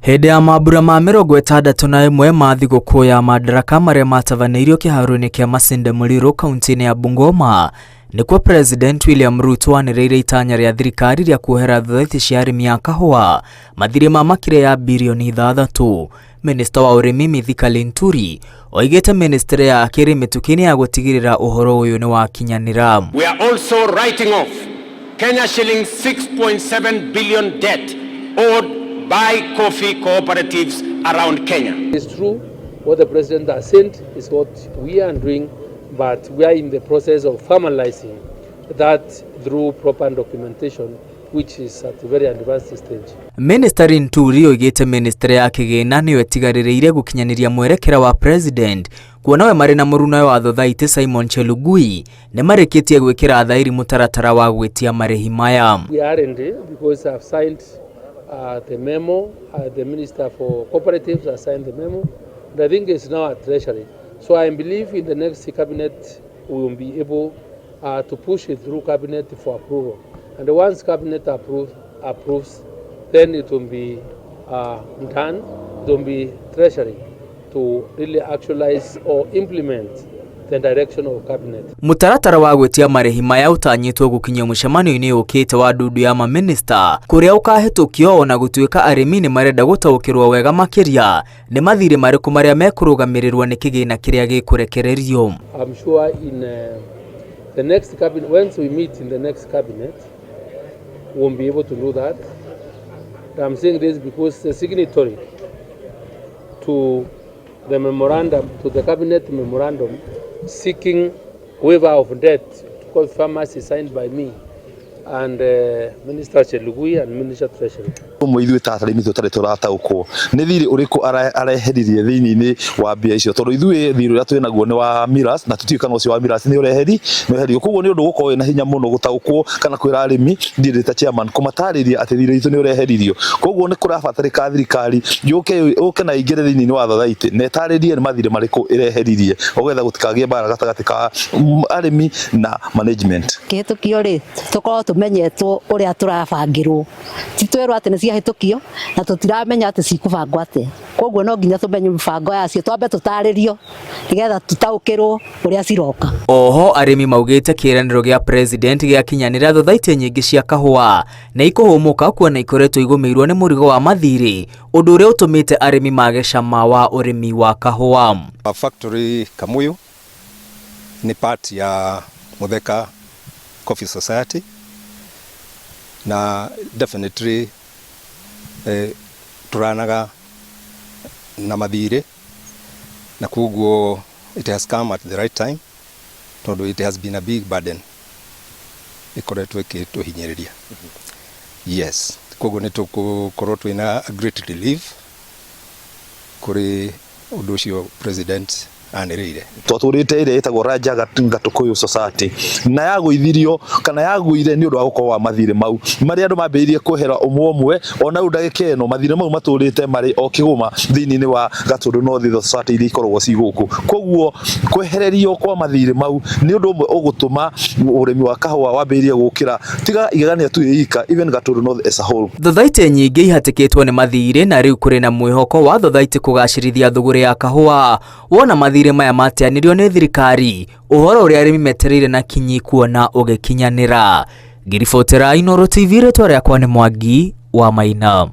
Hĩndĩ ya mambura ma 61 ma thigũkũ ya Madaraka marĩa matabanĩirio kĩharo-inĩ kĩa Masinde Muliro kaunti-inĩ ya Bungoma, nĩkuo President William Ruto anĩrĩire itanya rĩa thirikari rĩa kuohera thothaitĩ cia arĩmi a kahũa mathirĩ ma makĩria ya birioni 6. Minista wa ũrĩmi Mithika Linturi oigĩte ministry yake ĩrĩ mĩtũkĩ-inĩ ya gũtigĩrĩra ũhoro ũyũ nĩ wakinyanĩra. We are also writing off Kenya shillings 6.7 billion debt owed by coffee cooperatives around Kenya. It's true what the president has said is what we are doing, but we are in the process of formalizing that through proper documentation, which is at a very advanced stage. Minista Linturi oigĩte ministry ya kĩgĩna nĩyo ĩtigarĩrĩire gũkinyanĩria mwerekera wa president, kuona we marĩ na mũrunawe wa thothaitĩ Simon Chelugui nĩ marĩkĩtie gwĩkĩra thairi mũtaratara wa gwĩtia marĩhi maya. We are ready because I've signed the memo, the Minister for Cooperatives has signed the memo, and I think it's now at Treasury. So I believe in the next cabinet we will be able to push it through cabinet for approval. And once cabinet approves, then it will be done. It will be Treasury to really actualize or implement the direction of cabinet. Mũtaratara wa gwĩtia marĩhi maya ũtanyĩtwo gũkinyio mũcemanio-inĩ ũkĩte wa ndundu ya maminista kũrĩa ũkahĩtũkio, ona gũtuĩka arĩmi nĩ marenda gũtaũkĩrwo wega makĩria nĩ mathirĩ marĩkũ marĩa mekũrũgamĩrĩrwo nĩ kĩgĩna kĩrĩa gĩkũrekererio. I'm sure in the next cabinet, once we meet in the next cabinet, we'll be able to do that. I'm saying this because the signatory to the memorandum, to the cabinet memorandum seeking waiver of debt to coffee farmers is signed by me and Minister Chelugui and Minister Treasury. Ũmwe ithuĩ ta arĩmi tũtarĩ tũrataũkwo nĩ thirĩ ũrĩkũ areheririe thĩinĩ-inĩ wa mbia icio, tondũ ithuĩ thirĩ ũrĩa twĩ naguo nĩ wa Miras na tũtiũĩ kana ũcio wa Miras nĩ ũreheri nĩ ũreheririo. Koguo nĩ ũndũ gũkorwo wĩna hinya mũno gũtaũkwo kana kwĩra arĩmi, niĩ ndĩ ta chairman, kũmatarĩria atĩ thirĩ witũ nĩ ũreheririo. Koguo nĩ kũrabatarĩka thirikari yũke yũke na ĩingĩre thĩinĩ wa thothaitĩ na ĩtarĩrie nĩ mathirĩ marĩkũ ĩreheririe, ogetha gũtikagĩe mbara gatagatĩ ka arĩmi na management. Kĩhĩtũkio rĩ, tũkorwo tũmenyetwo ũrĩa tũrabangĩrwo, ti twerwo atĩ nĩ ciahĩtũkio na tũtiramenya atĩ cikũbangwo atĩa. Koguo no nginya tũmenye mĩbango yacio, twambe tũtarĩrio nĩgetha tũtaũkĩrwo ũrĩa ciroka. Oho arĩmi maugĩte kĩĩranĩro gĩa president gĩakinyanĩra, thothaitĩ nyingĩ cia kahũa nĩ ikũhũmũka, kuona ikoretwo igũmĩirwo nĩ mũrigo wa mathirĩ, ũndũ ũrĩa ũtũmĩte arĩmi mage cama wa ũrĩmi wa kahũa. Factory Kamuyu ni part ya Mutheka Coffee Society na definitely turanaga na mathirĩ, na koguo it has come at the right time, tondu it has been a big burden ikoretwo ĩkĩtũhinyĩrĩria. Yes, koguo nĩ tũgũkorwo twĩna a great relief kũrĩ ũndũ ũcio president anĩrĩire. Twatũrĩte ĩrĩa ĩtagwo Raja Gatukuyu Society na yagũithirio kana yagũire nĩ ũndũ wa gũkorwo wa mathirĩ mau marĩa andũ mambĩrĩirie kwehera ũmwe ũmwe. Ona rĩu ndagĩka ĩno mathirĩ mau matũrĩte marĩ o kĩgũma thĩinĩ wa Gatundu North Society iria ikoragwo ci gũkũ. Koguo kwehererio kwa mathirĩ mau nĩ ũndũ ũmwe ũgũtũma ũrĩmi wa kahũa wambĩrĩrie gũkĩra, tiga Igegania tu ika, even Gatundu North as a whole. Thothaitĩ nyingĩ ihatĩkĩtwo nĩ mathirĩ, na rĩu kũrĩ na mwĩhoko wa thothaitĩ kũgacĩrithia thũgũrĩ ya kahũa wona mathirĩ maya mateanĩrio nĩ thirikari, ũhoro ũrĩa arĩmi metereire na kinyi kuona ũgĩkinyanĩra. Ngiribotera Inooro TV, rĩtwa rĩakwa nĩ Mwangi wa Maina.